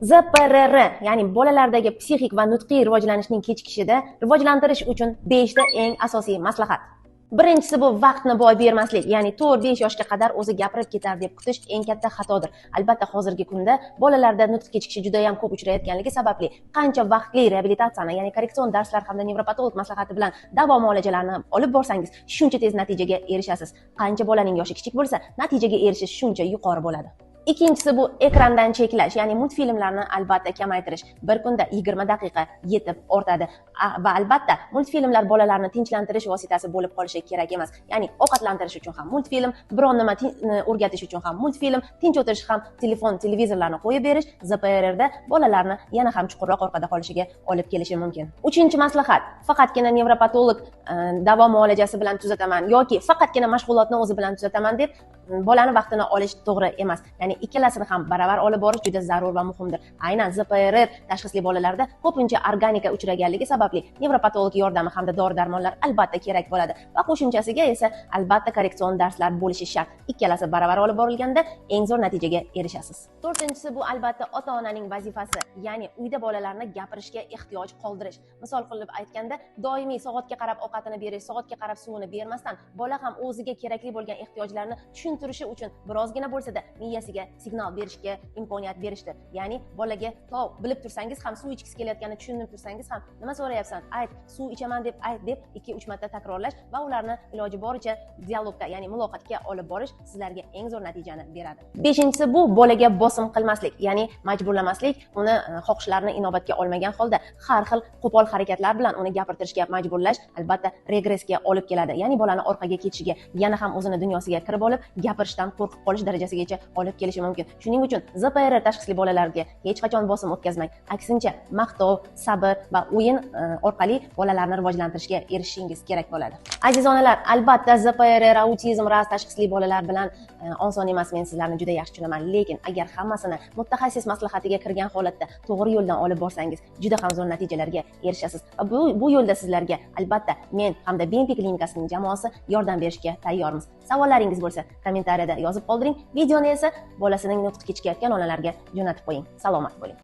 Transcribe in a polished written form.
ЗПРР, ya'ni bolalardagi psixik va nutqiy rivojlanishning kechikishida rivojlantirish uchun 5 ta eng asosiy maslahat. Birinchisi bu vaqtni boy bermaslik, ya'ni 4-5 yoshga qadar o'zi gapirib ketar deb kutish eng katta xatodir. Albatta, hozirgi kunda bolalarda nutq kechikishi juda ham ko'p uchrayotganligi sababli qancha vaqtli reabilitatsiyani, ya'ni korreksion darslar hamda nevropatolog maslahati bilan davo muolajalarini olib borsangiz, shuncha tez natijaga erishasiz. Qancha bolaning yoshi kichik bo'lsa, natijaga erishish shuncha yuqori bo'ladi. Ikkinchisi bu ekrandan cheklash, ya'ni multfilmlarni albatta kamaytirish. Bir kunda 20 daqiqa yetib ortadi. Va albatta multfilmlar bolalarni tinchlantirish vositasi bo'lib qolishi kerak emas. Ya'ni ovqatlantirish uchun ham multfilm, biron nima o'rgatish uchun ham multfilm, tinch o'tirish ham telefon, televizorlarni qo'yib berish ЗПРРda bolalarni yana ham chuqurroq orqada qolishiga olib kelishi mumkin. Uchinchi maslahat: faqatgina nevropatolog davo muolajasi bilan tuzataman yoki faqatgina mashg'ulotni o'zi bilan tuzataman deb bolani vaqtini olish to'g'ri emas. Ya'ni ikkalasini ham baravar olib borish juda zarur va muhimdir. Aynan ЗПРР tashxisli bolalarda ko'pincha organika uchraganligi sababli nevropatolog yordami hamda dori-darmonlar albatta kerak bo'ladi va qo'shimchasiga esa albatta korreksion darslar bo'lishi shart. Ikkalasi baravar olib borilganda eng zo'r natijaga erishasiz. To'rtinchisi bu albatta ota-onaning vazifasi, ya'ni uyda bolalarni gapirishga ehtiyoj qoldirish. Misol qilib aytganda, doimiy soatga qarab ovqatini berish, soatga qarab suvini bermasdan, bola ham o'ziga kerakli bo'lgan ehtiyojlarni tushuntirishi uchun birozgina bo'lsa-da miyasiga signal berishga imkoniyat berishdir. Ya'ni bolaga to bilib tursangiz ham, suv ichgisi kelayotganini tushunib tursangiz ham, "Nima so'rayapsan? Ayt, suv ichaman deb ayt" deb 2-3 marta takrorlash va ularni iloji boricha dialogga, ya'ni muloqotga olib borish sizlarga eng zo'r natijani beradi. Beshinchisi bu bolaga bosim qilmaslik, ya'ni majburlamaslik, uni xohishlarini inobatga olmagan holda har xil qo'pol harakatlar bilan uni gapirtirishga majburlash albatta regressga olib keladi. Ya'ni bolani orqaga ketishiga, yana ham o'zini dunyosiga kirib olib, gapirishdan qo'rqib qolish darajasigacha olib kelishi mumkin. Shuning uchun ЗПР tashxisli bolalarga hech qachon bosim o'tkazmang. Aksincha, maqtov, sabr va o'yin orqali bolalarni rivojlantirishga erishishingiz kerak bo'ladi. Aziz onalar, albatta ЗПР, autizm, РАС tashxisli bolalar bilan oson emas, men sizlarni juda yaxshi tushunaman. Lekin agar hammasini mutaxassis maslahatiga kirgan holatda to'g'ri yo'ldan olib borsangiz, juda ham zo'r natijalarga erishasiz. Va bu yo'lda sizlarga albatta men hamda BNP klinikasining jamoasi yordam berishga tayyormiz. Savollaringiz bo'lsa, kommentariyada yozib qoldiring. Videoni esa bolasining nutqi kechikayotgan onalarga jo'natib qo'ying. Salomat bo'ling.